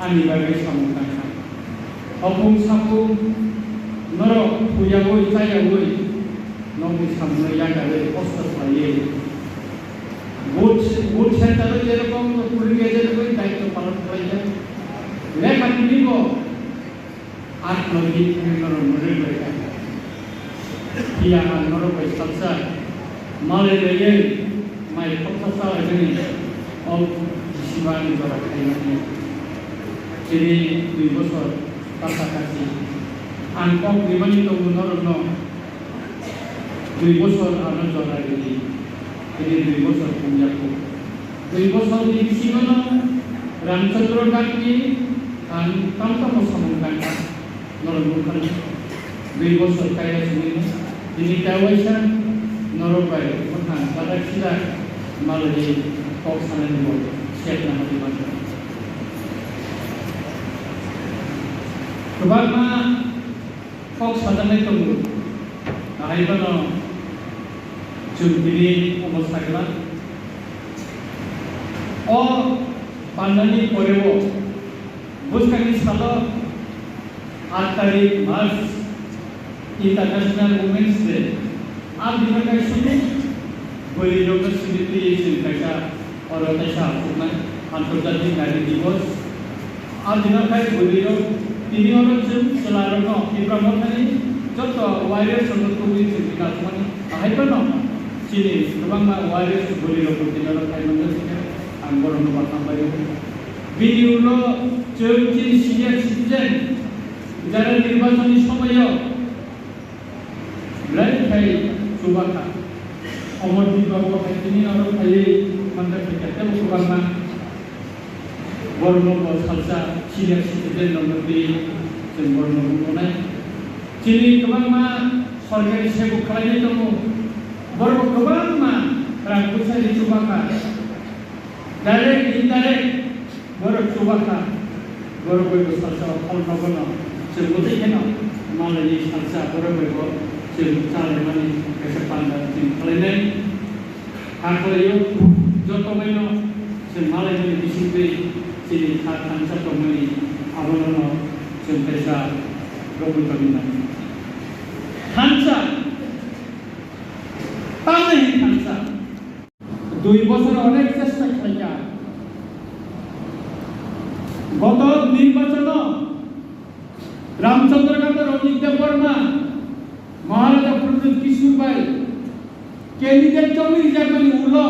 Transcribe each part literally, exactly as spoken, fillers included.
Ani bagwi samung tangkha. Hopung sapung norok thuyagwi chayagwi nokni samungno yakarwi kosto khlaiwi vote, vote center-o jerokom no puri jerokom daityo palon khlaijak. Lekha twibo Atma di thani norok mwrwi bai kha. Phiya ang norok bai salsa malai raiwi mai khoksa salaijani o jisiba ani jora khaimani. Chini dui bosor kasa kasi ang kok rimani tongo norokno. Dui bosor ano jora ridi, tini dui bosor thumjakgo. Dui bosor ni bisingo no Ramchandra Ghat ni ang tamtamo samung tangkha, norok nukha. Dui bosor kaiya simi tini kaiwaisa norok bai bwkhang badak sidak malai kok sanani bo sepna hadi mano. Kwbangma kok sajaknai tongo. Ahai phano chwng tini omo sagla. O pandani poreo bwskangni salo aat tarik March International Women's Day. Aboni bagwi simi bwrwirokno simi twiwi chwng kaisa Oro kaisa aswknai Antarjatik Nari Divos. A dino khai bwrwirok tini oro chwng chwlarokno Tipra Mothani joto warriors rokno tubui chwng bina thumani ahai phano chini kwbangma warriors bwrwirok bo tini oro khai manjak khe ang borokno bakhang bai o. Bini ulo chwng chini senior citizen jara nirbachonni somoio Belai khai chubakha. Omor Dibak bo hai tini oro phaiwi manjak khe tebo kwbangma. Borokno bo salsa senior citizen rokno twi chwng borokno bumonai. Chini kwbangma sorkari sebo khlainai tongo. Borok kwbangma rang puisa ri chubakha. Direct, indirect, borok chubakha, borok bai bo salsa o phol nogono, chwng bwtwi kheno, malaini salsa borok bai bo chwng chalaimani kaisa panda chwng khlainai. Hakhlaio, joto baino chwng malaimani bisingtwi chini kha thansa tongmani abonono chwng kaisa rogwi tongwi mano. Thansa, tamni hwn thansa? Dui bosor onek chesta khlaikha. Goto nirbachono Ramchandra Ghat, Ranjit Debbarma, Maharaja Pradyut Kishore bai candidate chongwi rijakmani ulo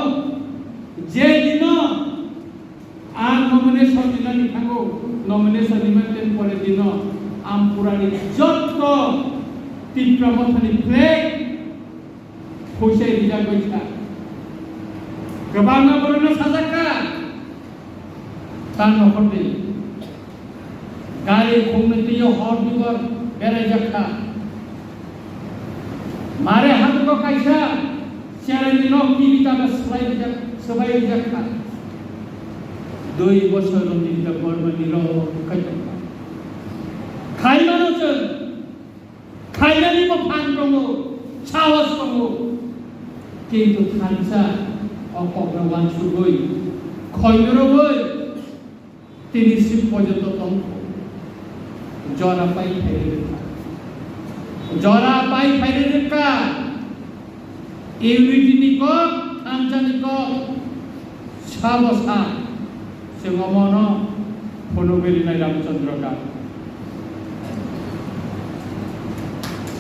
je dino ang nomination rinani thango, nomination rimani pore dino Ampurani jotto Tipra Mothani flag Phuisai rijak bai kha. Kwbangma borokno sajak kha. Tang nokhorni gari khungni twiwi hor dubar beraijak kha. Mare habugo kaisa cheraini nok T V taba swbai rijak, swbai rijak kha. Dui bosor ni Debbarmani rok khaijak kha. Khaimano chwng. Khainani bo phan tongo, sahos tongo. Kintu thansa o kokno wansugwi, khoinorogwi tini swi pojonto tongkho. Jora pai khairwi rwkha. Jora pai khairwi rwkha. Unity ni kok, thansa ni kok, sabo sa, chwng omono phunugwi rinai Ramchandra Ghat.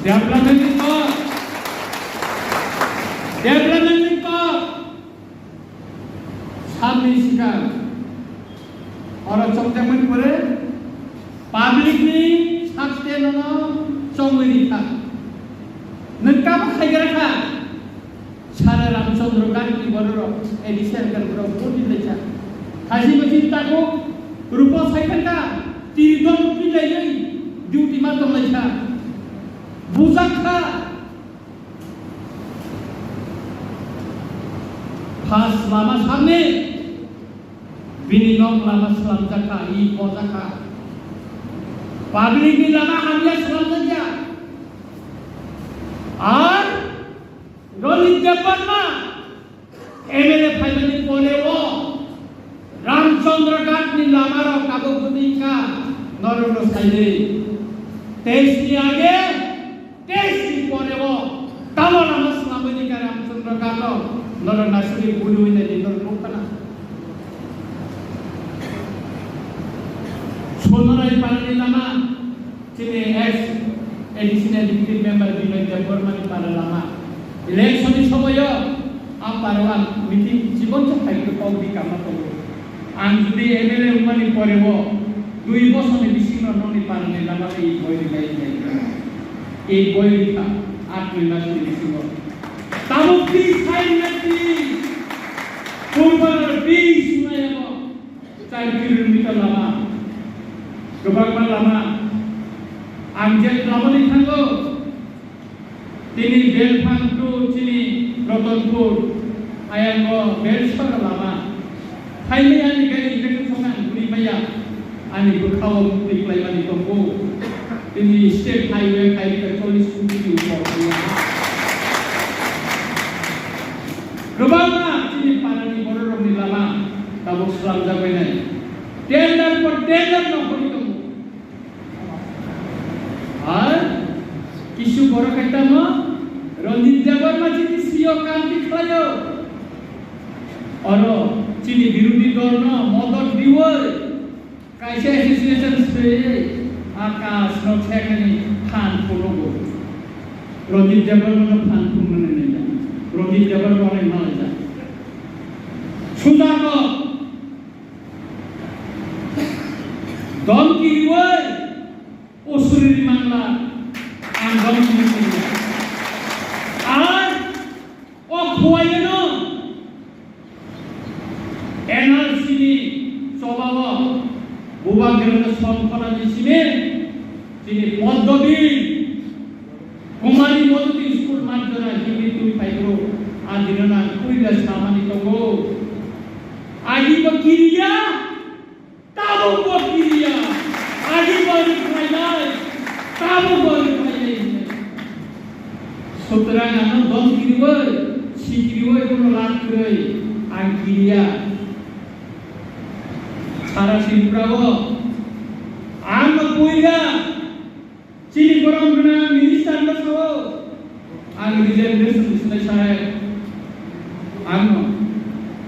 Development ni kok, development ni kok, samni sikang, oro chokjakmani pore, public ni sakte nono chongwi rikha. Nwng kabo khaigra kha. Sara Ramchandra Ghat ni bororok, A D C R Ghat borok boti laikha. Khasi basi tabuk rupo saikha kha, tiri don pi lailai, duty ma tong laikha. Bujak kha. Pas lama samne, bini nok lama slamjak kha, i bojak kha. Public ni lama hamya slamjak ya. Ar Ranjit Debbarma M L A phaimani pore o Ramchandra Ghat ni lama rok tabuk bwtwi Norok no sai di. Test ni age, test ni pore o tamo lama swnamwi ni kare Ramchandra Ghat no norok nasugwi buli wi nai di norok nukha na. Sonorai parani lama, chini ex additional deputy member Binoy Debbarma ni para lama. Election ni somoyo a para o ang meeting chibon chok phai kok di kama tongo. Ang jodi M L A wngmani pore o dui bosorni bisingo nokni parani lama tei boi rwkha, tei boi rwkha, aat noi masni bisingo. Tabuk twi sai rwkha twi Purbanor twi sunai abo char kilometer lama, kwbangma lama. Ang je lama ni thango, tini Belphang to chini Ratanpur, ayang o Belsora lama. Phaimaya ni gari election song ang guri maya. Ani bwkhao mukti khlaimani tongo. Tini state highway khairika chollish koti ni upor. Kwbangma chini parani bororokni lama tabuk slamjak bainai. Tender por tender no hori tongo. Ar kisu borok hai tamo Ranjit Debbarma chini C E O kamti khlaio. Oro chini birodhi dol no modot diwi kaisa association swiwi akash no chekani phan phunukgo. Ranjit Debbarma no phan phunuknani nai. Ranjit Debbarma no malaijak. Sujako Dom kiriwi usuri mangla ang dom kiri. Ar o khuwaino N R C ni chobao bubagrano som khonani simi chini Poddobi Kumari Modoti school majora himni twi phaikro a dinona kuida samani tongo. Agi bo kiriya. Tabuk bo kiriya, agi bo rwkhlainai, tabuk bo rwkhlainai hinwi. Sutrang ano dom kiriwi, sikiriwi bono lak kwrwi, ang kiriya. Sara Tripura o ang no puila. Chini borom gwnang minister no sao, ang resignation sinai sai. Ang no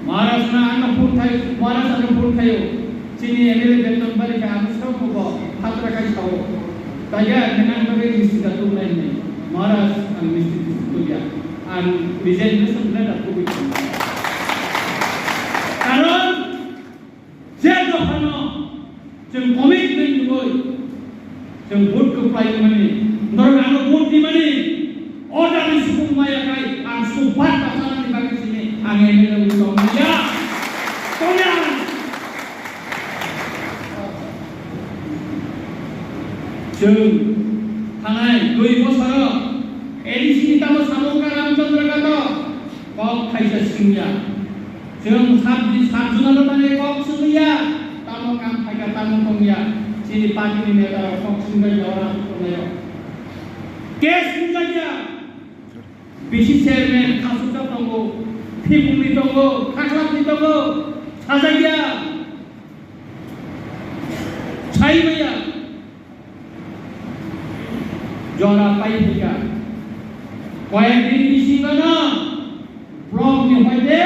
Maharaj na ang no phone khai, Maharaj ang no phone khaio. Chini M L A beton bari kha ang sao ko bo, hatra khai sao. Taiya nang bari minister tu nai ni. Maharaj ang minister tu ya. Ang resignation letter ko bi. Karon Je dophano chwng commitment rwui chwng vote kwplai wngmani, norok ano vote rimani, o jani subung maya khai ang subhat bachanani bagwi sini ang M L A wngwi tongmani ya. Tongya. Chwng thanai dui bosoro A D C ni tamo samung ka Ramchandra Gato kok thaisa singya. Chwng sabdi sabjuna no tangwi kok swngya, tamo kam phaikha, tamo tongya, chini party ni neta rok kok swngjakya ora tonglaio. Case swngjakya, bisi chairman khasukjak tongo, phikungni tongo, khaklapni tongo, sajakya, saimaya. Jora pai phaikha. Koyek din bisingo no block ni hoite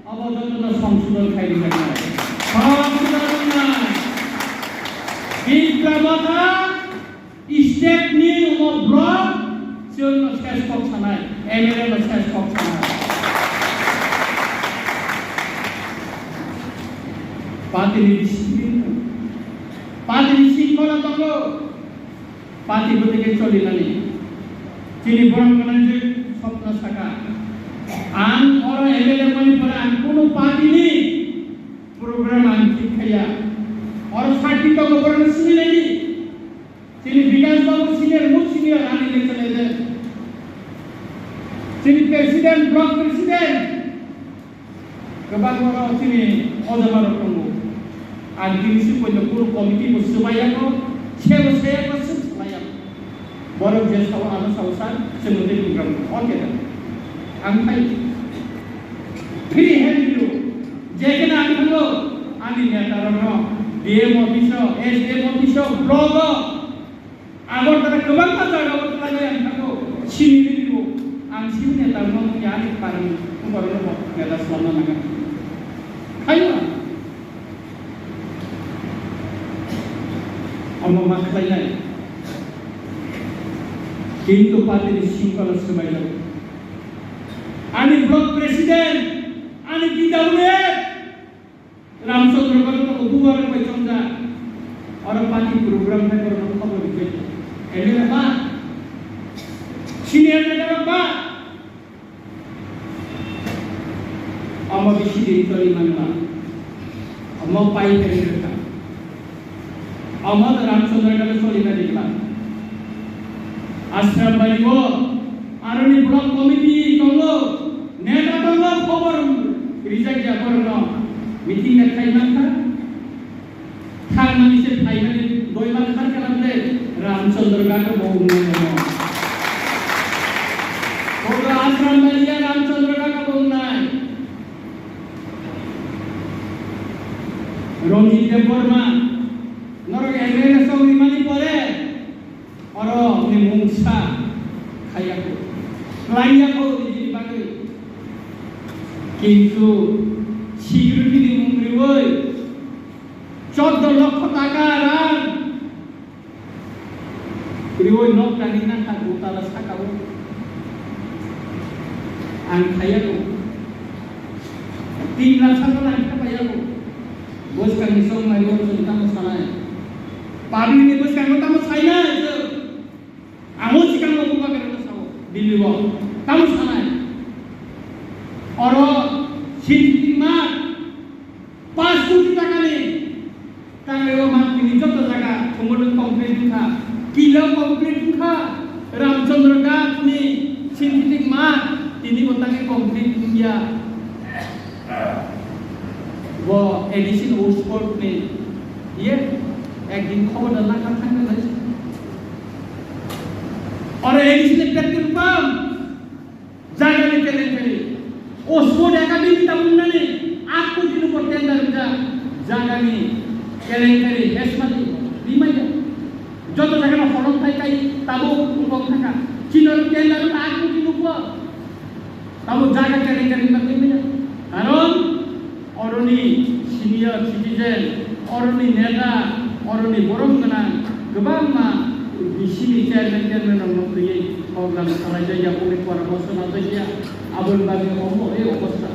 abo joto no songsodon khai rijak nai. Songsodon wngnai. Bipra Motha state ni omo block chwng no ses kok sanai, M L A no ses kok sanai. Party ni discipline, party ni singkhola tongo. Party bwtwi khe cholinani. Chini borok gwnang je sopno saka. Ang oro M L A mani pore ang kunu party ni program ang thik khaiya. Oro sakti tongo borok no sini nai di. Chini Bikash Babu senior, most senior ani national agent. Chini president, block president. Kwbangma rok chini ojama rok tongo. Ang tini si poito kunu committee bo swmai yago, sebo sai yago, swk swmai yago. Borok je sao ano sao sa, chwng tei program o khe da. Ang phai free hand rw. Je khe na ang thango, ani neta rok no, D D M office o, S D M office o, block o, Agartala kwbangma jaga o twlangwi ang thango, sini rw-o. Ang sini neta no nukya ani pari, borok no bo neta swlamna nangya. Khayo ang. Omo ma khlainai. Kintu party ni singkolo swbaijak. Ani block president, ani P W F, Ramchandra Ghat no bubar bai chongjak. Oro party program khai borok no khobor rijak. M L A ba? Senior neta ba? Omo bisi din choli manma. Omo pai phai rwkha. Omo Ramchandra Ghat choli mani kla. Ashram bari o aroni block committee tongo, neta tongo, khobor rijak ya borok no. Meeting le khai mankha. Thangmani se phaimani doima kharkana ble Ramchandra Ghat bo wngnai omo. Obo Ashram Baliya Ramchandra Ghat bo wngnai. Ranjit Debbarma, norok M L A song rimani pore, oro ni mungsa khayako, khlaiyako nijini bagwi. Kintu security ni mung riwi, Chordo lokho taka rang riwi nok tangwi nangkha dotala sakao. Ang khaiya ko. Tin lakh sakno ang khapaiya ko. Bwskangni song maiwi chwng tamo sanai. Public ni bwskango tamo sainai chwng. Ang o sikang o bubagra no sao, Delhi o. Tamo sanai. Oro sini ma pas koti taka ni. Tangwi o mat tini joto jaga thumui complete wngkha. Kilo complete wngkha. Ramchandra Ghat ni synthetic mat tini bo tangwi complete wngya. Bo A D C ni Oxford ni ye ekdin khobor da lakha thangna nai. Oro A D C ni petrol pump. Jagani kelenkari. Oxford Academy ta wngnani aat koti ni upor tender wngjak. Jagani kelenkari hesmati rimaya. Joto jagano holong thai kai tabuk wngkha wngkha. Chini oro tender wngkha aat koti ni upor. Tabuk jaga kelenkari wngkha rimaya. Karon Oroni senior citizen, oroni neta, oroni borom gwnang kwbangma B C ni chairman, chairman rok no twiwi program khalai jakya, pore pora boso na jakya, aboni bagwi omo ei obostha.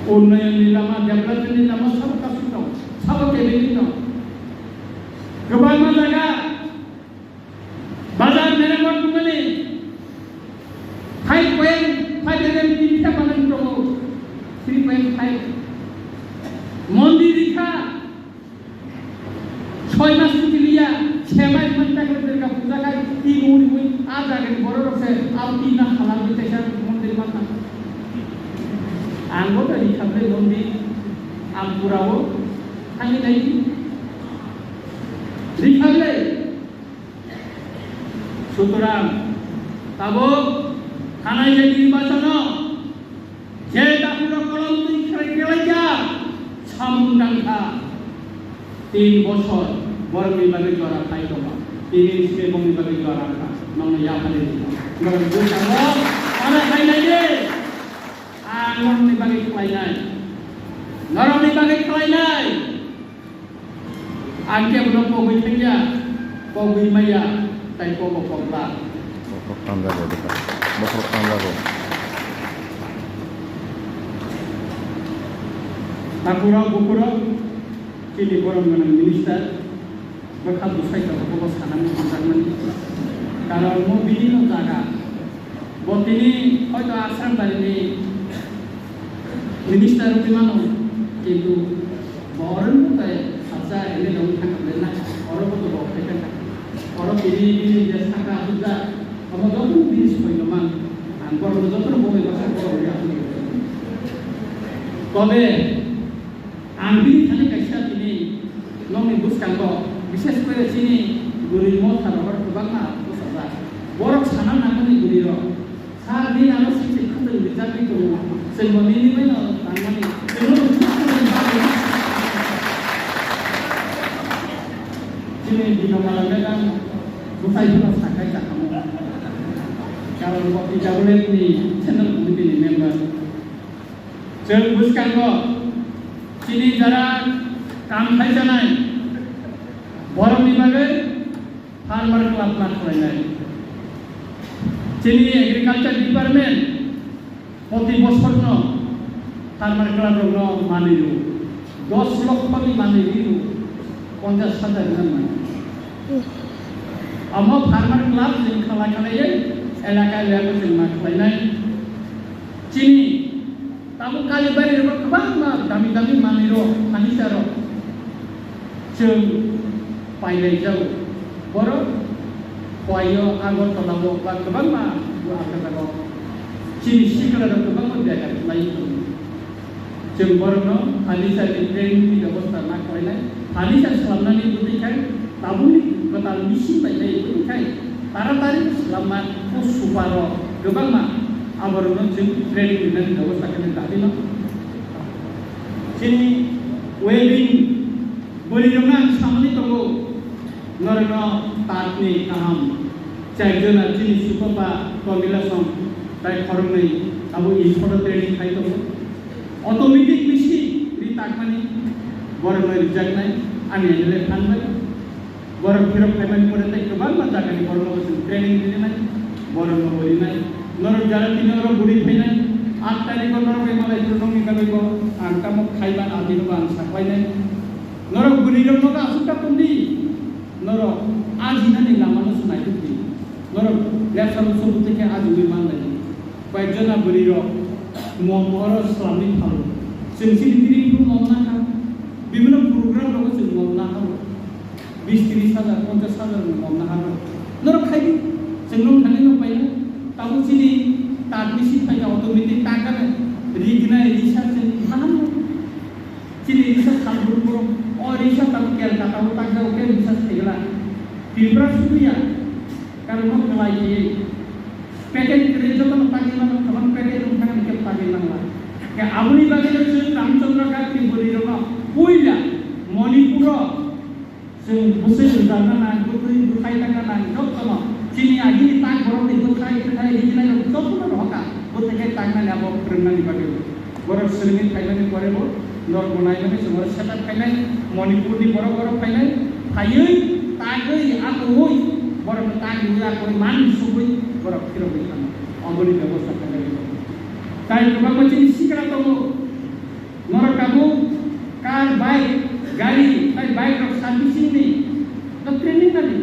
Unnoyon ni lama, development ni lama sabo kasuk tong, sabo kebengwi tong. Kwbangma jaga Bazar meramot wngmani five point five M M tin khe manwi tongo, three point five. Mondir rikha, soi mas chuti liya, se mai man ta khe Durga puja khai, tin uri ui, a jaga ni borok rok se, au tin na halal ui kaisa mondir ma thang. Ang bo to rikha ble mondir, ang pura o, thangwi nai di. Rikha ble. Sutorang, tabuk thanai je nirbachono je dakhulrok kolom twi khlai khlaijak, samung tangkha, tin bosor borokni bagwi jora khai tongkha, tini simi bongni bagwi jora wngkha, nokno yaphari rikha. Borok bwskango thanai khainai de, ang norokni bagwi khlainai, norokni bagwi khlainai. Ang kebono pogwi thangya, pogwi maya, tai pogo pogba. Bokhorok tanjago, bokhorok tanjago. Takhurok, bukhurok, chini borom gwnang minister, bwkha bwsai tabuk bobo sanani hamjakmani. Karon mo bini no jaga. Bo tini hoito Assam barini minister wngwi mano, kintu bo oro wngwi tai sabja M L A wngwi thangkha belai na, oro bo to bo khai thangkha. Oro tini bini je sakha asukjak, omo joto bini soi no man, ang borok no joto no bo bai bwskango borok wngwi asugwi. Tobe, Ang bini thani kaisa tini nokni bwskango, bishes kore chini guri motha rohor kwbangma bwsajak. Borok sana nangmani guri rok. Sir, nini aro sisi khatung rijagwi tongo. Chwngbo nini baino tangmani. Chwngno bo Bino mala medam, bwsai phano sakai chakamo. Karon bo P W F ni channel committee ni member. Chwng bwskango chini jara kam khai chanai borokni bagwi farmer club ma khlainai. Chini agriculture department Proti bosorno farmer club rokno manwi rw, dos lokho ni manwi rw, ponchash hajar rw nang. Amo farmer club chwng khala khalaiwi elaka elaka chwng ma khlainai. Chini tabuk Kalibari rok kwbangma dami dami manwi rw, furniture rok. Chwng pailaijago. Borok phaio Agartala-o ba kwbangma bo achajago. Chini sikla rok kwbangma byaga khlai tongo. Chwng borokno furniture ni training ni bebosta ma khlainai. Furniture swlamnani bwtwi khai, tabukni kwtal machine bai khai bwtwi khai, taratari swlamma o super rok kwbangma aborokno chwng training rinani bebosta khainai dadi no. Chini weaving Bwrwirokno ang samani tongo, norokno tatni kaham. Chaijona chini Sukopa Tomila song tai khoroknwi abo Isoro training khai tongo. Automatic machine ri takmani borokno rijaknai, ani M L A thanbai. Borok phirok phaimani pore tei kwbangma jagani borokno bo chwng training rinai, borokno bo rinai. Norok jara tini oro bwrwi phainai, aat tarikho norok bai malai phuru nokni bagwi bo ang tamo khaiba abino bo ang saklainai. Norok bwrwirokno khe aswk ta tongdi, norok ajinani lamano se naithokdi. Norok lepsa luksa bwtwi khe ajiwi manlaidi. Koyekjona bwrwirok mom oro swlamwi phalo. Chwng chini tini phuru mom nakha. Bibino program rogo chwng mom nakha. Bis tris hajar, ponchash hajar ni mom nakha. Norok khai di. Chwng nung thani nung paina. Tabuk chini tatni si phaikha automatic takgana. Rignai, risa chwng mahamno. Chini risa salbur boro, o risa tamo Kolkata o takjak o khe risa thegla. Tripura sudu ya, karon no kwlai khe. Packet kwrwi joto no tagwi mano, kwbang packet wng thang khe tagwi mangla. Khe aboni bagwi no chwng Ramchandra Ghat ni bwrwi rok no puila Manipur o Chwng bwswk rwjakna nang, bwtwi bwthai tangna nang, jotono chini agini tak borokni bwthai, bwthai rijinai rok jotono rohorkha, bwthai khe tangnani abo phwrwngnani bagwi. Borok swrwngwi phaimani pore bo norok bo naimani chwng oro setup khainai, Manipurni borok oro phainai, phaiwi, tagwi, akowi, borokno tagwi, akowi, manwi sugwi borok phirogwi thangna. Oboni bebosta khainai. Tai kwbangma chini sikla tongo. Norok tabuk car, bike, gari, tai bike rok servicing ni no training nadi.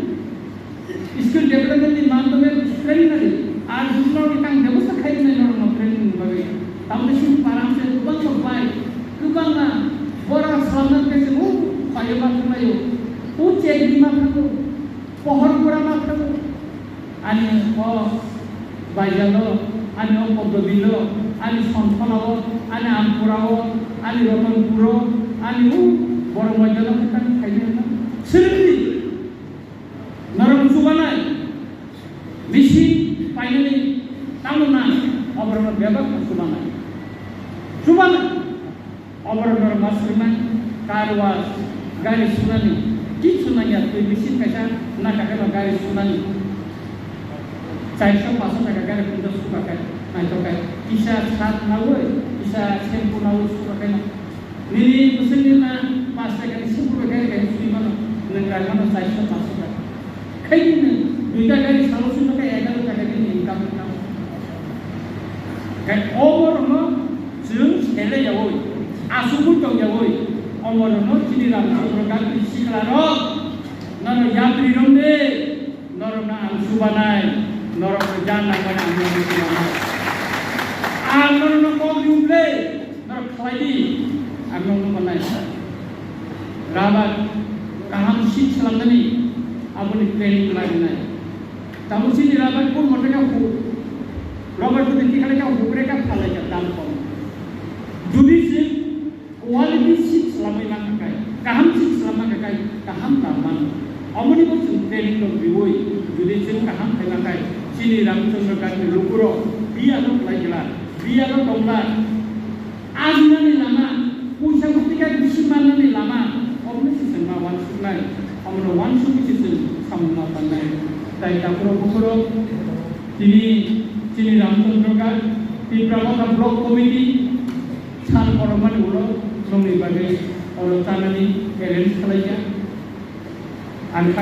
Skill development ni man tome training nadi. Ar jukno ni tang bebosta khai nai norok no training ni bagwi. Tabuk sini param se kwbangma bike, kwbangma bora salna ke se u payo ma thanglayo. U chek di ma thango. Pohor pura ma thango. Ani o Baijalo, ani o Podobilo, ani Sontholao, ani Ampurao, ani Rotonpuro, ani o Borok Baijalo khe tang khaina na. Sirikri. Norok chubanai. Bisi painani tamo na. Oborok bebak chubanai. Chubanai. Oborok norok ma swrwngmani, car wash, gari sunani, kichu nangya, twi machine kaisa nakha kheno gari sunani. Chaiso paso taka gari phunjo suka khai, naithok khai, kisa sat naui, kisa shampoo naui suka khai no. Nini bwswkni na pas taka ni shampoo bai gari khai sui mano, nwng rai mano chaiso paso taka. Khaidi nwng duita gari salo swi nokha egaro taka bini income wngkha. Khai omo rokno chwng sele yaui, asugwi tong yaui, omo rokno chini Ramchandra Ghatni sikla rok, nono yapri rok de, norokno ang subanai, norokno jan nangmani ang norokno subanai. Ang norokno kok di uble, norok khlai di, ang norokno manai. Rabar kaham seed swlamnani aboni training lainai. Tamo chini rabar kung moto khe hu-, rabar kung tikhala khe hukre kha phalai kha dam kom. Jodi se quality seed swlamwi man kha khai, kaham seed swlamma kha khai, kaham dam mano. Omoni bo chwng training rok riui, jodi chwng kaham khaima khai, chini Ramchandra Ghatni lukurok biya rok lai gela, biya rok tongla. Ajinani lama, puisa bwtwi khe bisi mannani lama, o Omo se chwng ma uansuknai, omono uansukwi se chwng samung ma tannai. Tai takhurok bukhurok tini chini Ramchandra Ghat, Tipra Motha Block Committee sal kotormani ulo nongni bagwi oro chanani arrange khlaikha. Ang